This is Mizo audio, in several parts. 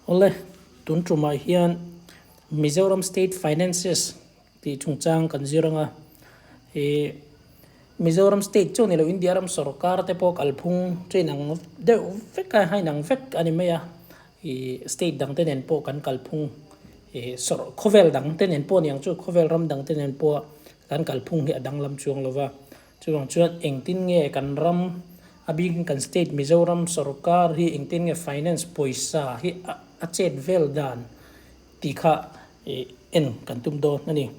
Awle, tun tumah hian Mizoram State Finances tih chungchang kan zir anga, ih Mizoram State chu ni lo India ram sorkar te pawh kalphung chu inang deuh vek a, a inang vek a ni mai a, ih state dang te nen pawh kan kalphung ih sawr khawvel dang te nen pawh aniang chu khawvel ram dang te nen pawh kan kalphung hi a danglam chuang lo va. Chuvang chuan engtin nge kan ram, a bikin kan state Mizoram sorkar hi engtin nge finance pawisa hi a chet vel dan tih kha en kan tum dawn a ni.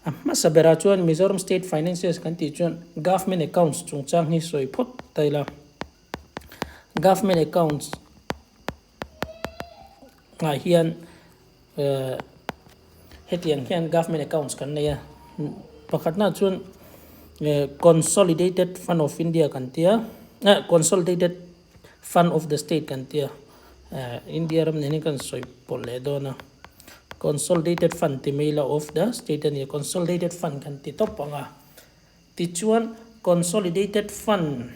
A hmasa berah chuan Mizoram state finances kan tih chuan government accounts chungchang hi sawi phawt ta ila. Government accounts ah hian hetiang hian government accounts kan nei a pakhatna chuan consolidated fund of India kan tia consolidated fund of the state kan tia India ram nen hian kan sawi pawlh leh dawn a consolidated fund ti mai ila of the state a ni a consolidated fund kan ti tawp ang a tichuan consolidated fund.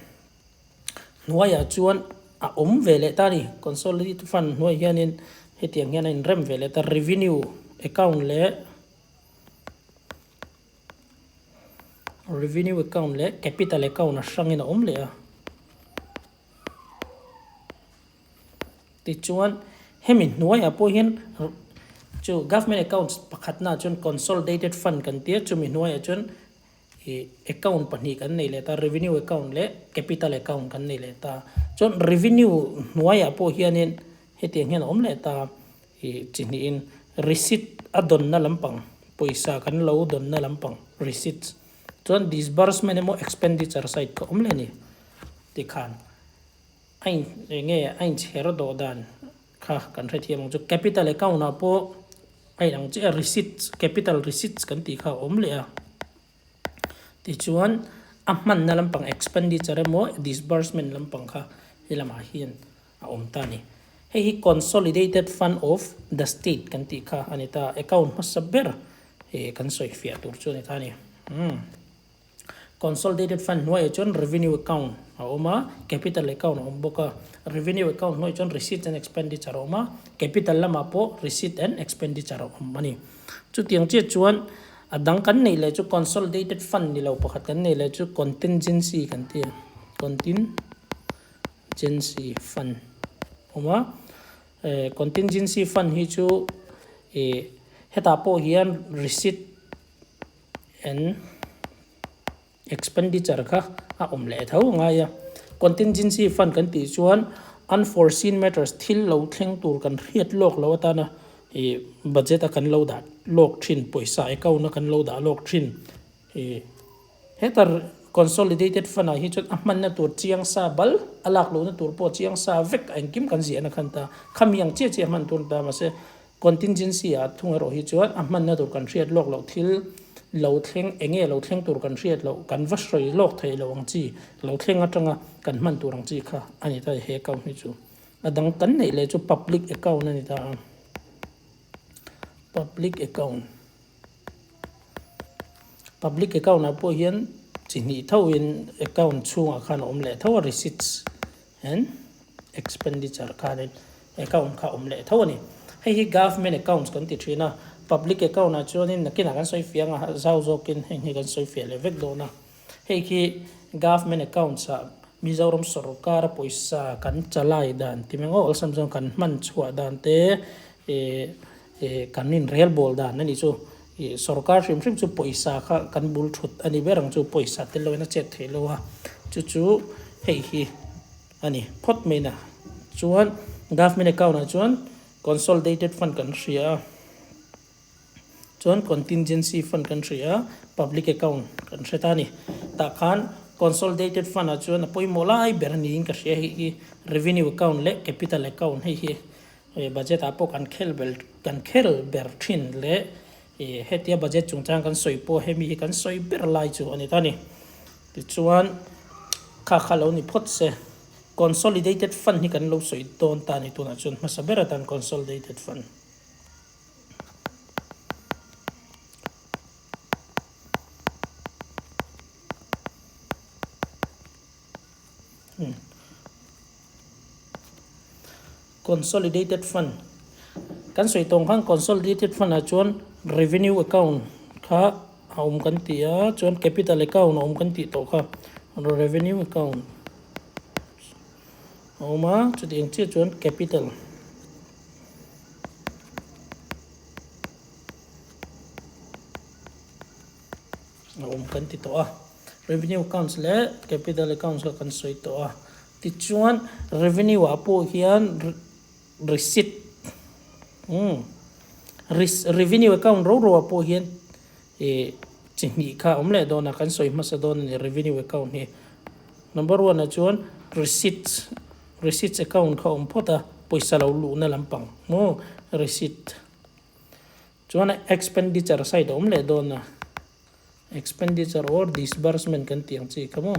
Hnuaiah chuan a awm ve leh ta a ni. Consolidated Fund hnuai hianin hetiang hian a inrem ve leh ta. Revenue account leh Revenue account leh Capital account a hrangin a awm leh a. Tichuan hemi hnuaiah pawh hian chu Government accounts pakhatnaah chuan Consolidated Fund kan tia chumi hnuaiah chuan Ih account pahnih kan nei leh ta, revenue account leh capital account kan nei leh ta. Chuan revenue hnuaiah pawh hianin hetiang hian a awm leh ta, ih chi hnihin receipt a dawnna lampang, pawisa kan lo dawnna lampang receipts, chuan disbursement emaw expenditure side kha awm leh a ni tikhan a in eng nge a inchher dawh dan kha kan hrethiam ang chu. Capital account ah pawh A inang chiah a, receipts, capital receipts kan tih kha a awm leh a. Tichuan, a hmanna lampang expenditure emaw disbursement lampang kha he lamah hian a awm ta a ni. Hei hi Consolidated Fund of the State kan tih kha a ni ta, account hmasa ber he kan sawi fiah tur chu a ni ta a ni. Umm. Consolidated Fund hnuaiah chuan Revenue Account a awm a, Capital Account a awm bawk a. Revenue Account hnuaiah chuan Receipts and Expenditure a awm a, Capital lamah pawh Receipt and Expenditure a awm a ni. Chutiang chiah chuan a dang kan neih leh chu Consolidated Fund ni lo pakhat kan neih leh chu Contingency kan ti a, Contingency Fund a awm a. Contingency Fund hi chu ih hetah pawh hian Receipt and expenditure kha a awm leh tho a ngai a. Contingency fund kan tih chuan unforeseen matters thil lo thleng tur kan hriat lawk lo atana ih budget a kan lo dah lawk thin pawisa account a kan lo dah lawk thin ih heta consolidated fund ah hi chuan a hmanna tur chiang sa bal a lak lohna tur pawh chiang sa vek a engkim kan ziahna khan ta khami ang chiah chiah hman tur a ni ta mahse Contingency ah thung erawh hi chuan a hmanna tur kan hriat lawk loh thil lo thleng eng nge lo thleng tur kan hriat loh kan va sawi lawk theih loh ang chi lo thleng atanga kan hman tur ang chi kha a ni ta he account hi chu a dang kan neih leh chu public account a ni ta a public account public account ah pawh hian chi hnih tho in account chhungah khan a awm leh tho a receipts And expenditure khanin account kha awm leh tho a ni. Hei hi government accounts kan ti thin a, public account ah chuanin nakinah kan sawi fiah ang a, zau zawkin heng hi kan sawi fiah leh vek dawn a. Hei khi government accounts ah Mizoram sorkara pawisa kan chalai dan ti mai ang aw, awlsam chuan kan hman chhuah dan te ih ih kan inrelbawl dan a nih chu. Ih sorkar hrim hrim chu pawisa kha kan bul thut a ni ber ang chu, pawisa tel loin a chet theih lo a, chu chu hei hi a ni phawt mai na. Chuan government account ah chuan consolidated fund kan hria a, chuan contingency fund kan hria a, public account kan hre ta a ni. Tah khan consolidated fund ah chuan a pawimawh lai ber a niin ka hria hei hi revenue account leh capital account hei hi. Budget ah pawh kan khel ber kan khel ber thin leh ih hetia budget chungchang kan sawi pawh hemi hi kan sawi ber lai chu a ni ta a ni. Tichuan kha kha lo ni phawt se consolidated fund hi kan lo sawi dawn ta a ni tunah chuan hmasa ber atan consolidated fund. Consolidated Fund. Kan sawi tawng khan Consolidated Fund ah chuan Revenue Account kha a awm kan ti a, chuan Capital Account a awm kan tih tawh kha Revenue Account a awm a, chutiang chiah chuan Capital. A awm kan ti tawh a, Revenue Accounts leh Capital Accounts kha kan sawi tawh a, tichuan Revenue ah pawh hian Receipt umm Revenue Account ro ro ah pawh hian ih chi hnih kha a awm leh dawn a, kan sawi hmasa dawn a ni Revenue Account hi. Number one ah chuan Receipts Receipts Account kha a awm phawt a, pawisa lo luhna lampang maw Receipt. Chuan expenditure side a awm leh dawn a, expenditure or disbursement kan tih ang chi kha maw,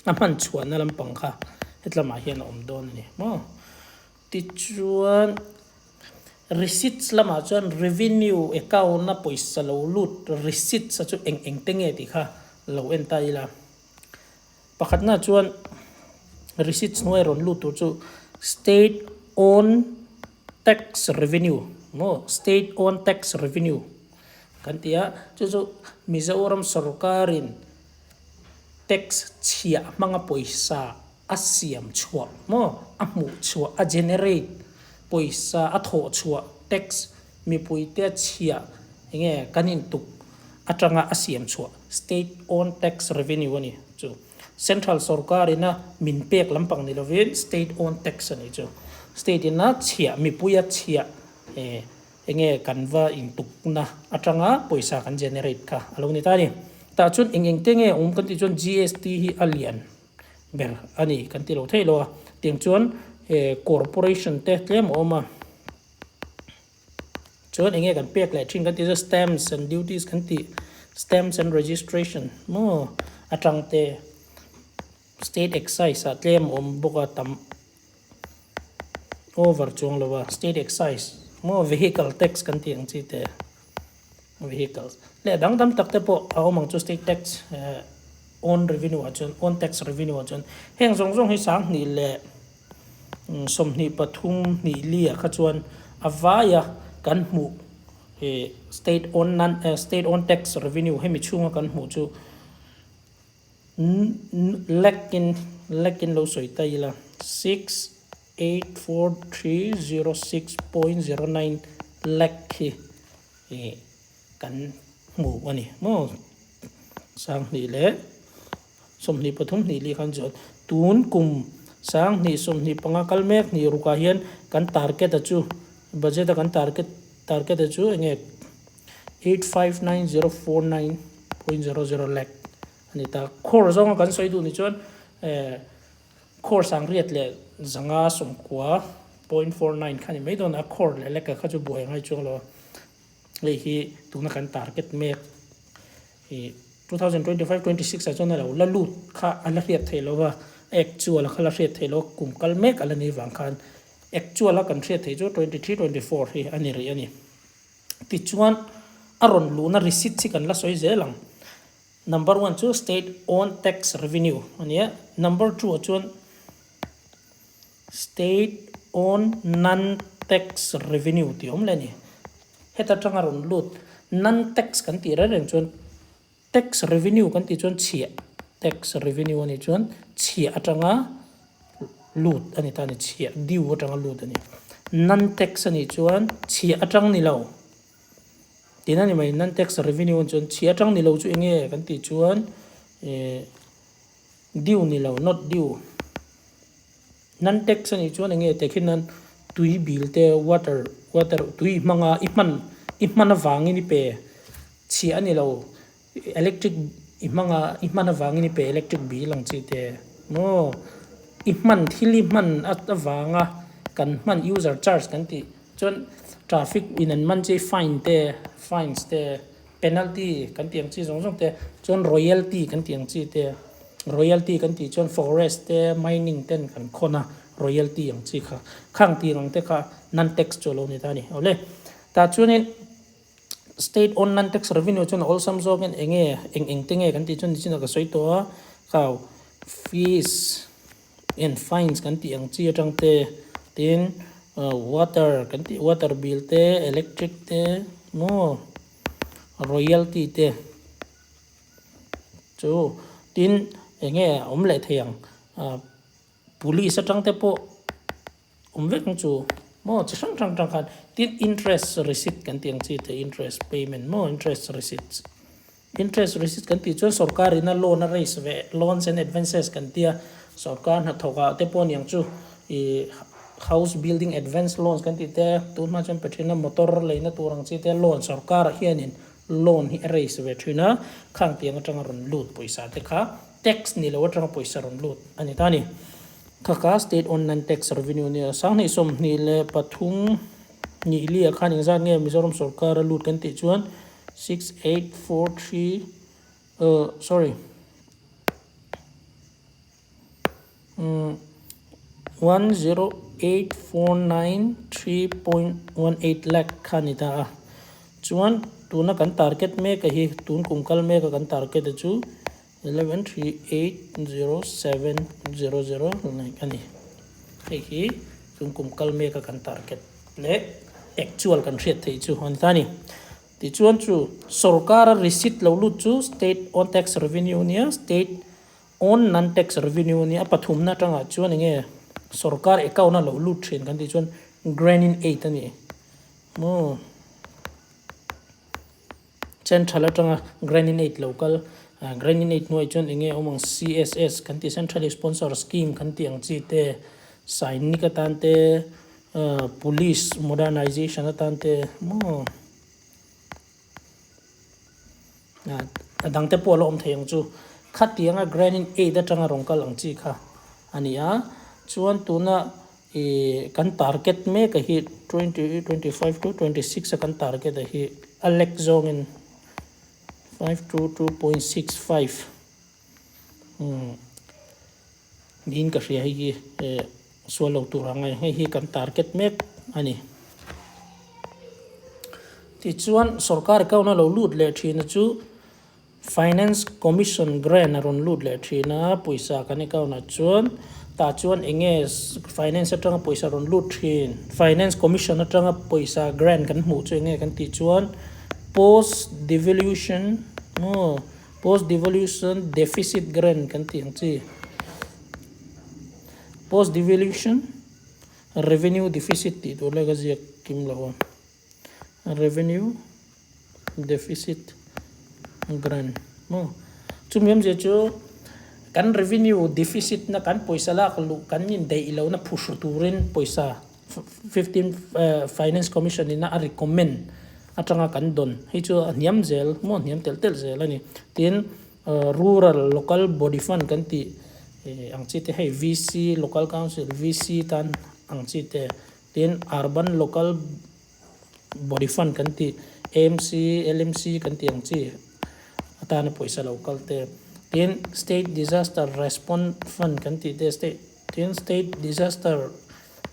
a hman chhuahna lampang kha hetlamah hian a awm dawn a ni maw. Tichuan receipts lamah chuan revenue account a pawisa lo lut receipts a chu eng eng te nge tih kha lo en ta ila. Pakhatna chuan receipts hnuai rawn lut tur chu state own tax revenue maw state own tax revenue kan ti a, chu chu Mizoram sorkarin tax chhiah hmanga pawisa a siam chhuah maw a hmuh chhuah a generate pawisa a thawh chhuah tax mipuite chhiah enge kan intuk atanga a siam chhuah state own tax revenue a ni chu. Central sorkar ina min pek lampang ni lovin state own tax a nih chu. State ina chhiah mipuia chhiah eh enge kan va intukna atanga pawisa kan generate kha a lo ni ta a ni. Tah chuan eng eng te nge awm kan tih chuan GST hi a lian ber a ni kan ti lo theih lo a. Tiang chuan eh corporation te tlem a awm a. Chuan enge kan pek leh thin kan tih chu stamps and duties kan tih stamps and registration maw atang te state excise ah tlem a awm bawk a tam over chuang lo a state excise maw vehicle tax kan tih ang chi te vehicles leh dang dang tak te pawh a awm ang chu state tax eh own revenue ah chuan own tax revenue ah chuan heng zawng zawng hi 2000 leh 23 hnih li ah kha chuan a vaia kan hmuh ih state own non state own tax revenue hemi chhunga kan hmuh chu lakh in lakh in lo sawi ta ila 684306.09 lakh hi ih kan hmu a ni maw 2000 leh. 23 hnih li khan chuan tun kum 2025 kal mek hnih rukah hian kan target a chu budget a kan target target a chu enge 859049.00 lakh a ni ta. Crore zawnga kan sawi duh ni chuan eh crore 859.49 kha ni mai dawn a, crore leh lakh kha chu buai a ngai chuang lo a, hei hi tuna kan target mek ih 2025, 26 ah chuan a lo la lut kha a la hriat theih lo va, actual a kha la hriat theih lo, kum kal mek a la ni vang khan actual a kan hriat theih chu 23, 24 hi a ni rih a ni. Tichuan a rawn luhna receipt hi kan la sawi zel ang. Number one chu state own tax revenue a ni a, number two ah chuan state own non tax revenue tih a awm leh a ni. Heta tanga rawn lut non tax kan tih reng reng chuan tax revenue kan tih chuan chhiah tax revenue a nih chuan chhiah atanga lut a ni ta a ni chhiah due atanga lut a ni. Non tax a nih chuan chhiah atang ni lo tihna a ni mai non tax revenue a nih chuan chhiah atang ni lo chu eng nge kan tih chuan eh due ni lo not due. Nan tax a nih chuan enge tehkhin nan tui bil te water water tui i hmang a i hman i hman avangin i pe chhiah a ni lo electric i hmang a i hman avangin i pe electric bill ang chi te maw i hman thil i hman avanga kan hman user charge kan tih chuan traffic in an man chi fine te fines te. Penalty kan tih ang chi zawng zawng te, chuan royalty kan tih ang chi te, royalty kan tih chuan forest te, mining ten kan khawn a, royalty ang chi kha, khang tih ang te kha non tax chu a lo ni ta a ni. Awle, tah chuanin state own non tax revenue chuan a awlsam zawkin eng nge, eng eng te nge kan tih chuan nichinah ka sawi tawh a, khau fees and fines kan tih ang chi atang te, tin. Water kan tih water bill te electric te maw royalty te chu tin eng nge a awm leh thei ang police atang te pawh awm vek ang chu maw chi hrang hrang atang khan tin interest receipt kan tih ang chi te interest payment maw interest receipt. Interest receipt kan tih chuan sorkar ina loan a raise ve loans and advances kan tia sorkar hnathawk ah te pawh aniang chu ih house building advance loans kan tih te tun hma chuan pe thin a motor leina tur ang chi te loan sorkar ah hianin loan hi a raise ve thin a khang tiang atanga rawn lut pawisa te kha tax ni lo atanga pawisa rawn lut a ni ta a ni. Khaka state owned non tax revenue nia 2023 nih li ah khan engzat nge Mizoram sorkar a lut kan tih chuan 6843 uh sorry um 108493.18 lakh kha ni ta a chuan tuna kan target mek a hi tun kum kal mek a kan target a chu 11380700 a ni. Hei hi tun kum kal mek a kan target leh actual kan hriat theih chu a ni ta a ni. Tichuan chu sorkara receipt lo lut chu state own tax revenue nia state own non tax revenue nia a pathumna atangah chuan enge sorkar account a lo lut thin kan tih chuan grant in aid a ni maw. Central atanga grant in aid lo kal grant in aid hnuaiah chuan enge awm ang CSS kan tih central sponsor scheme kan tih ang chi te sainik atan te Police modernization atan te maw a dang te pawh a la awm thei ang chu khatianga grant in aid atanga rawn kal ang chi kha a ni a chuan tuna ih kan target mek a hi 2025 to 26 a kan target a hi a lek zawngin 522.65 umm. Niin ka hria hei hi sual lo tur ang e, hei hi kan target mek a ni. Tichuan sorkar account a lo lut leh thin a chu Finance Commission grant a rawn lut leh thin a, pawisa kan account ah chuan tah chuan eng nge finance atanga pawisa rawn lut thin, Finance Commission atanga pawisa grant kan hmuh chu eng nge kan tih chuan post devolution maw. Post devolution deficit grant kan tih ang chi. Post devolution revenue deficit tih tur lai ka ziak kim lo a. Revenue deficit grant maw. Chumi awmzia chu kan revenue deficit na kan pawisa lak luh kan indaih lohna phuhru turin pawisa 15 Finance Commission ina a recommend atanga kan dawn hei chu a hniam zel maw a hniam telh telh zel a ni. Tin Rural Local Body Fund kan tih ang chi te hei VC Local Council VC tan ang chi te tin Urban Local Body Fund kan tih AMC LMC kan tih ang chi atana pawisa lo kal te tin State Disaster Response Fund kan tih te State tin State Disaster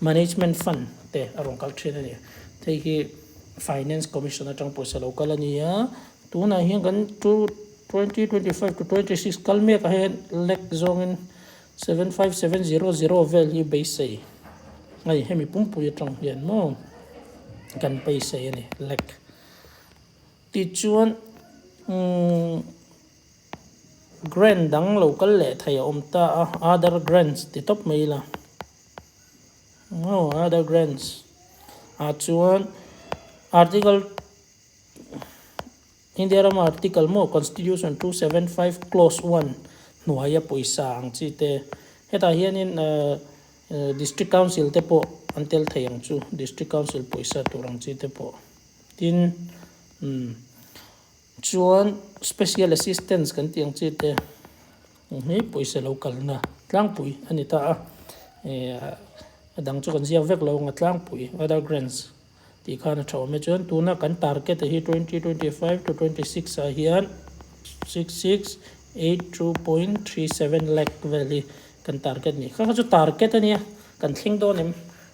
Management Fund te a rawn kal thin a ni. Hei hi Finance Commission atang pawisa lo kal a ni a, tunah hian kan two 2025 to 26 kal mek ah hian lek zawngin 75700 vel hi beisei a ni. Hemi pumpui atang hian maw kan beisei a ni lek. Tichuan umm grant dang lo kal leh thei a awm ta a, other grants ti tawp mai ila. Aw other grants ah chuan article India rama article maw constitution 275 clause 1 hnuaia pawisa ang chi te hetah hianin district council te pawh an tel thei ang chu district council pawisa tur ang chi te pawh tin umm chuan special assistance kan tih ang chi te. Hei pawisa lo kalna tlangpui a ni ta a, eh a dang chu kan ziak vek lo ang a tlangpui other grants tih khan a tha awm e chuan tuna kan target a hi 2025 to 26 ah hian 6682.37 lakh vel hi kan target a ni kha kha chu target a nia kan thleng dawn em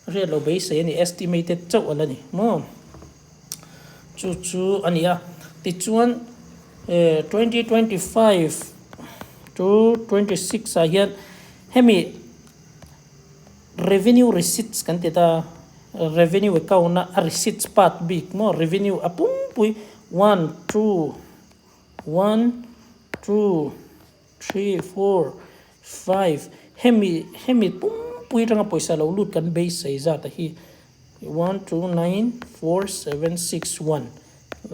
a hriat lo beisei a ni estimated chauh a la ni maw. Chu chu a ni a, tichuan 2025 to 26 ah hian hemi revenue receipts kan ti ta revenue account a a receipts part bik maw revenue a pumpui one two one two three four five hemi hemi pumpui atanga pawisa lo lut kan beisei zat a hi 1294761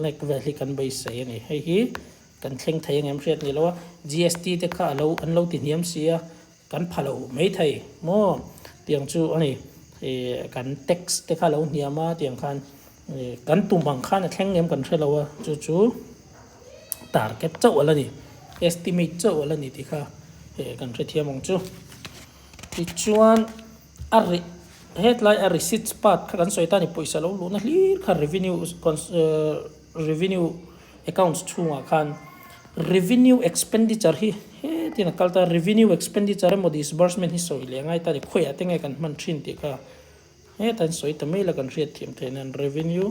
like vel hi kan beisei a ni. Hei hi kan thleng thei ang em hriat ni lo a, GST te kha a lo an lo ti hniam si a, kan pha lo mai thei maw tiang chu a ni. Ih kan tax te kha a lo hniam a tiang khan ih kan tum ang khan a thleng em kan hre lo a, chu chu target chauh a la ni, estimate chauh a la ni tih kha ih kan hrethiam ang chu. Tichuan. A ri hetlai a receipts part kha kan sawi ta a ni pawisa lo luhna hlir kha revenue revenue accounts chhungah khan revenue expenditure hi hetin a kal ta revenue expenditure emaw disbursement hi sawi leh a ngai ta a ni khawiah te nge kan hman thin tih kha hetah hian sawi ta mai la kan hriat thiam theih nan revenue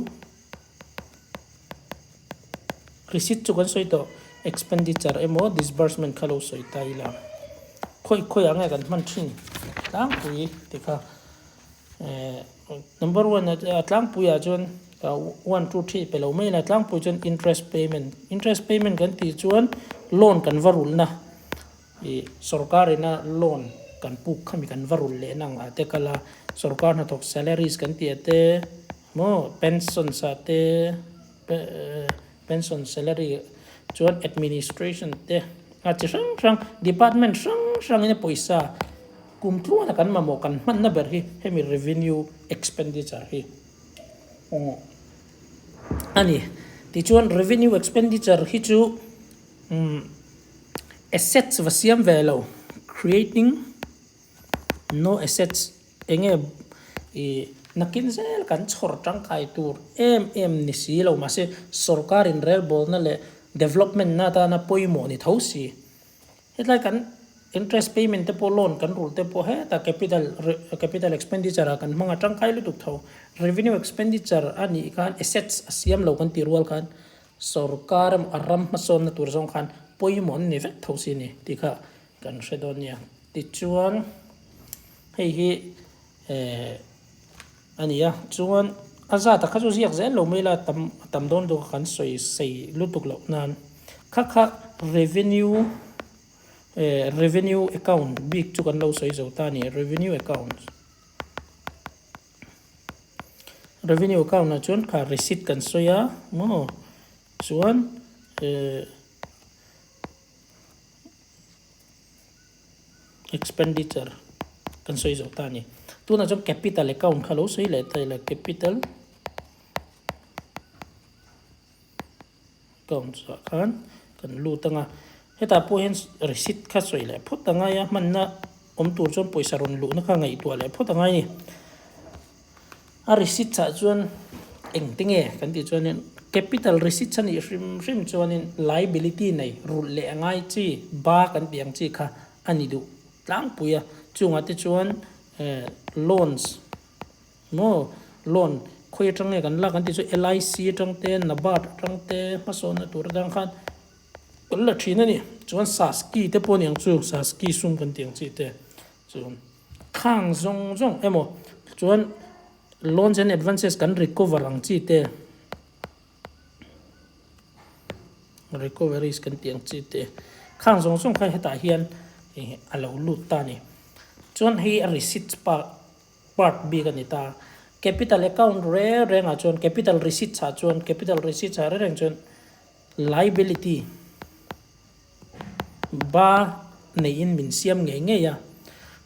Receipt chu kan sawi tawh, expenditure emaw disbursement kha lo sawi ta ila, khawi khawiah nge kan hman thin tlangpui tih kha eh number one a tlangpuiah chuan one two three pe lo mai ila tlangpui chuan interest payment, interest payment kan tih chuan loan kan va rulhna ih sorkar ina loan kan puk khami kan va rulh lehna ang ah te kal a, sorkar hnathawk salaries kan tih ah te maw pensions ah te. Pension salary chuan administration te a chi hrang hrang department hrang hrangin a pawisa kum tluana kan mamawh kan hmanna ber hi hemi revenue expenditure hi a ni. Tichuan revenue expenditure hi chu assets va siam ve lo creating no assets. Enge i nakin zel kan chhawr tangkai tur em em ni si lo mahse sorkar inrelbawlna leh development na atana pawimawh ni tho si. Hetlai kan interest payment te pawh loan kan rulh te pawh hetah capital capital expenditure ah kan hmang a tangkai lutuk tho. Revenue expenditure a nih khan assets a siam lo kan tih rual khan sorkar emaw a ram hmasawnna tur zawng khan pawimawh an ni vek tho si a ni tih kha kan hre dawn nia. Tichuan. Hei hi eh a ni a, chuan a zat a kha chu ziak zel lo mai la tam a tam dawn lutuk a kan sawi sei lutuk loh nan kha kha revenue eh revenue account bik chu kan lo sawi zo ta a ni revenue account revenue account ah chuan kha receipt kan sawi a maw chuan eh. Expenditure kan sawi zawh ta a ni. Tunah chuan capital account kha lo sawi leh ta ila capital account ah khan kan lut ang a, hetah pawh hian receipt kha sawi leh phawt a ngai a, hmanna awm tur chuan pawisa rawn luhna kha ngaihtuah leh phawt a ngai a ni. A receipts ah chuan engte nge kan tih chuanin capital receipts a nih hrim hrim chuanin liability nei rulh leh a ngai chi ba kan tih ang chi kha a ni duh tlangpui a, chungah te chuan eh loans maw loan khawi atang nge kan lak kan tih chu LIC atang te NABARD atang te hmasawnna tur atang khan kan la thin a ni, chuan SASCI te pawh a ni ang chu SASCI sum kan tih ang chi te chu. Khang zawng zawng emaw chuan loans and advances kan recover ang chi te, recoveries kan tih ang chi te, khang zawng zawng kha hetah hian a lo lut ta a ni. Chuan hei a receipts part part bik a ni ta. Capital account reng rengah chuan capital receipts ah chuan capital receipts ah reng reng chuan liability Ba neihin min siam ngei ngei a,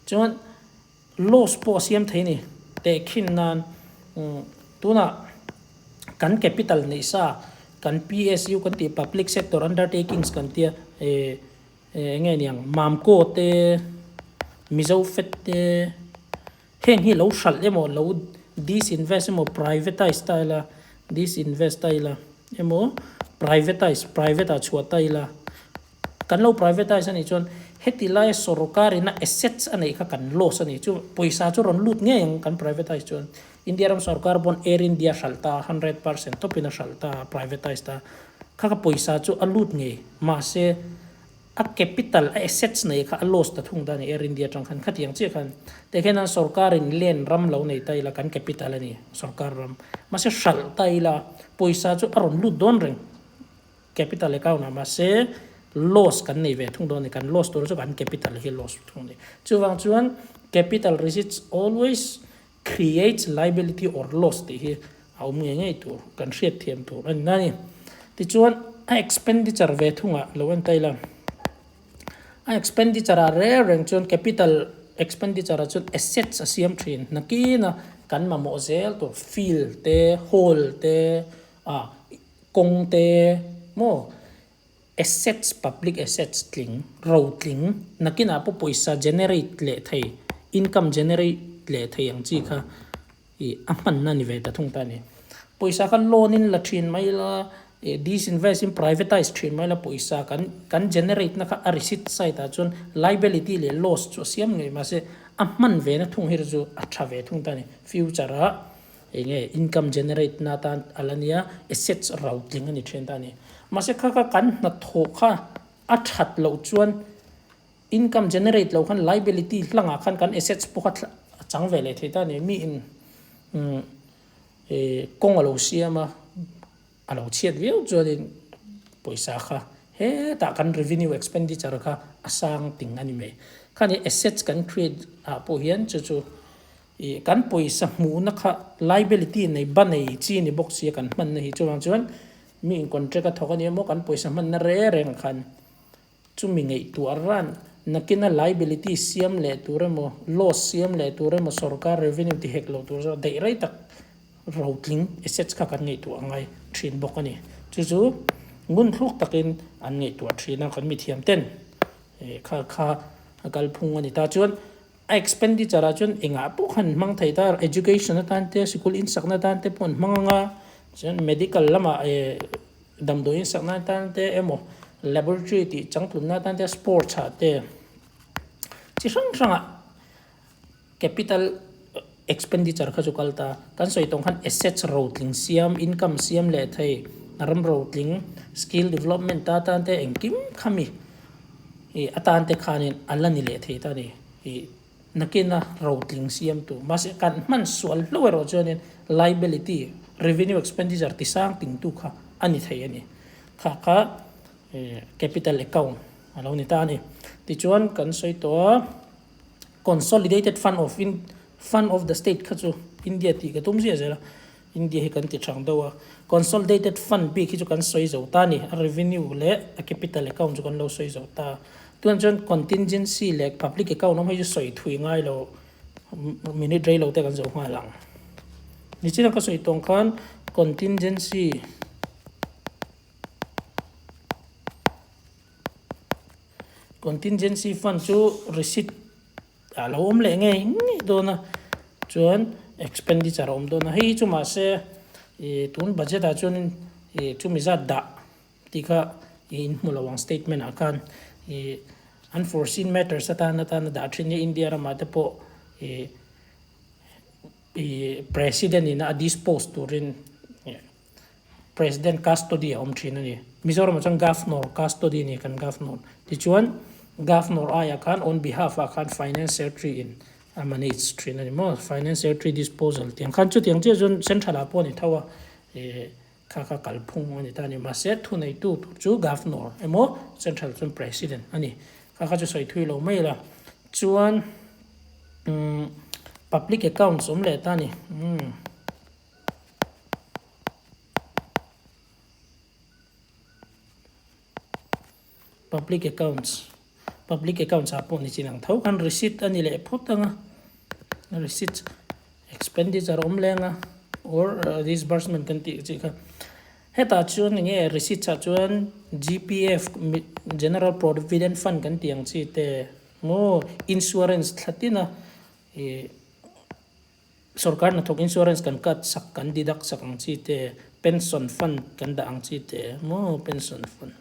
chuan loss pawh a siam thei a ni. Tehkhin nan tunah kan capital neih sa kan PSU kan tih Public Sector Undertakings kan tia eh eng nge niang Mamco te Mizo Fed te heng hi lo hralh emaw lo disinvest emaw privatize ta ila disinvest ta ila emaw privatize private ah chhuah ta ila kan lo privatize a nih chuan heti laia sorkar ina assets a neih kha kan loss a nih chu pawisa chu rawn lut ngei ang kan privatize chuan India ram sorkar pawn Air India hralh ta 100% tawpin a hralh ta privatize ta kha kha pawisa chu a lut ngei mahse. A capital, a assets nei kha a loss ta thung ta a ni Air India atang khan khatiang chiah khan tikhian a sorkarin land ram lo nei ta ila kan capital a ni sorkar ram mahse hralh ta ila pawisa chu a rawn lut dawn reng capital account ah mahse loss kan nei ve thung dawn a ni kan loss tur chu kan capital hi loss thung a ni chuvang chuan capital receipts always creates liability or loss tih hi a awm ngei ngei tur kan hriat thiam tur a ni na ni. Tichuan a expenditure ve thungah lo en ta ila, a expenditure ah reng reng chuan capital expenditure ah chuan assets a siam thin nakina kan mamawh zel tur field te hall te ah kawng te maw Assets, public assets tling, ro tling, nakinah pawh pawisa generate leh thei, income generate leh thei ang chi kha ih a hmanna ni ve ta thung ta a ni. Pawisa kha loan in la thin mai ila, ih disinvest in privatise thin mai ila pawisa kan kan generate na kha a receipt side ah chuan liability leh loss chu a siam ngei mahse a hman ve na thung hi chu a tha ve thung ta a ni. Future ah Eng nge income generate na atan a la nia, assets rau tling a ni thin ta a ni. Mahse kha kha kan hnathawh kha a that loh chuan income generate loh khan liability hlangah khan kan assets pawh kha a chang ve leh thei ta a ni. Mi in kawng a lo siam a, a lo chhiat viau chuanin pawisa kha hetah kan revenue expenditure kha a sang ting a ni mai. Khani assets kan create ah pawh hian chu chu Ih kan pawisa hmuhna kha liability nei ba nei chi ni bawk sia kan hmanna hi chuvang chuan mi in contract a thawk a ni emaw kan pawisa hmanna reng reng ah khan chumi ngaihtuah ran nakina liability siam leh tur emaw loss siam leh tur emaw sorkar revenue ti hek lo tur zawk daih rei tak rotling assets kha kan ngaihtuah a ngai thin bawk a ni. Chu chu ngun thluk takin an ngaihtuah thin a kan mithiam ten kha kha a kalphung a ni ta chuan A expenditure ah chuan engah pawh khan hmang thei ta, education atan te, sikul insakna atan te pawh an hmang ang a, chuan medical lamah eh damdawi insakna atan te emaw laboratory tih changtlunna atan te sports ah te chi hrang hrangah capital expenditure kha chu kal ta. Kan sawi tawng khan assets rotling siam, income siam leh thei, ram rotling, skill development atan te engkim khami Ih atan te khanin a la ni leh thei ta a ni. Ih nakina rotling siamtu mahse kan hman sual hlauh erawh chuanin liability, revenue expenditure ti sang tingtu kha a ni thei a ni. Kha kha capital account a lo ni ta a ni. Tichuan kan sawi tawh a consolidated fund of fund of the state kha chu India tih ka tum ziah zel a. India hi kan ti thang deuh a, Consolidated Fund bik hi chu kan sawi zo ta a ni, a revenue leh a capital account chu kan lo sawi zo ta. Tunah chuan contingency leh public account awm hei chu sawi thui ngai lo, minute rei lo te kan zo nghal ang. Nichina ka sawi tawng khan contingency contingency fund chu receipt A lo awm leh ngei ngei dawn a, chuan expenditure a awm dawn a, hei hi chu mahse ih tun budget ah chuanin ih chumi zat dah tih kha ih in hmu lo ang statement ah khan ih unforeseen matters atan atana dah thin hi India ramah te pawh ih ih president in a dispose turin ih President custody a awm thin a ni. Mizoramah chuan Governor custody a ni kan Governor. Tichuan Governor aiah khan on behalf ah khan Finance Secretary in a manage thin a ni maw. Finance Secretary disposal tiang khan chutiang chiah chuan Central ah pawh a ni tho a, ih kha kha kalphung a ni ta a ni. Mahse thuneitu tur chu Governor emaw Central chuan President a ni. Kha kha chu sawi thui lo mai la. Chuan umm public accounts awm leh ta a ni. Umm. Public accounts Public accounts ah pawh ni chin ang tho khan receipt a ni leh phawt ang a receipt expenditure awm leng a or disbursement kan tih chi kha hetah chuan eng nge receipt ah chuan G_P_F General Provident Fund kan tih ang chi te maw insurance thla tin a ih. Sorkar hnathawk insurance kan cut sak kan deduct sak ang chi te, pension fund kan dah ang chi te maw pension fund.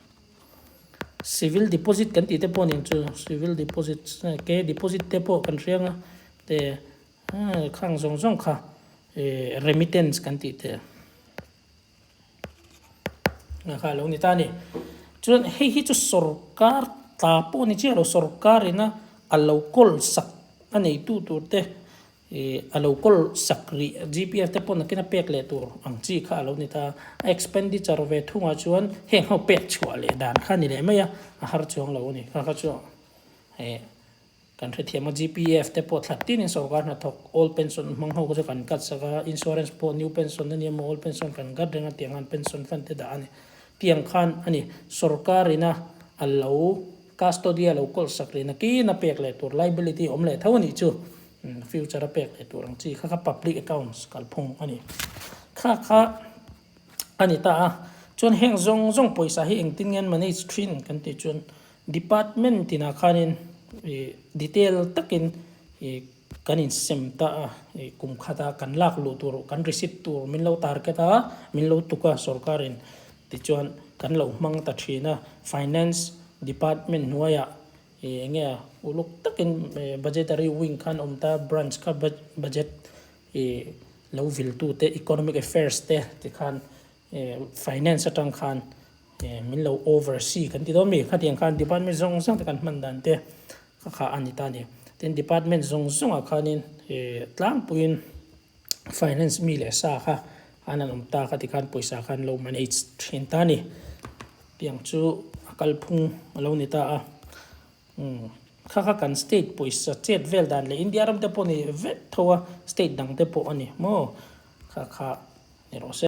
Civil deposit kan tih te pawh nen chu civil deposit ke deposit te pawh kan hriang a te khang zawng zawng kha remittance kan tih te. Nga kha a lo ni ta a ni. Chuan hei hi chu sorkar ta pawh ni chiah lo sorkar ina a lo kawl sak a neitu tur te ih a lo kawl sak rih GPF te pawh nakin a pek leh tur ang chi kha a lo ni ta a expenditure ve thungah chuan heng ho pek chhuah leh dan kha a ni leh mai a a har chuang lo a ni kha kha chu ih Kan hrethiam a, GPF te pawh thla tinin sorkar hnathawk old pension hmang ho chu kan cut sak a, insurance pawh new pension a nia maw old pension kan cut reng a tiang khan pension fund te dah a ni. Tiang khan a ni, sorkar ina a lo custody a lo kawl sak rih nakin a pek leh tur liability awm leh tho a nih chu future a pek leh tur ang chi kha kha public accounts kalphung a ni. Kha kha a ni ta a, chuan heng zawng zawng pawisa hi engtin nge an manage thin kan tih chuan Department tinah khanin ih detail takin ih kan insem ta a, ih kum khata kan lak luh tur kan receipt tur min lo target a, min lo tuk a sorkarin tichuan kan lo hmang ta thin a. Finance department hnuaiah ih eng nge uluk takin budgetary wing khan awm ta, branch kha budget ih lo viltute economic affairs te tikhan Finance atang khan min lo oversee kan ti dawn mi? Khatiang khan department zawng zawng te kan hman dan te kha kha a ni ta a ni. Tin, department zawng zawngah khanin tlangpuiin finance mi leh sa kha an an awm ta kha tikhan pawisa khan lo manage thin ta a ni. Tiang chu a kalphung a lo ni ta a. Kha kha kan state pawisa chet vel dan leh India ram te pawh ni vek tho a, state dang te pawh a ni maw? Kha kha ni rawh se.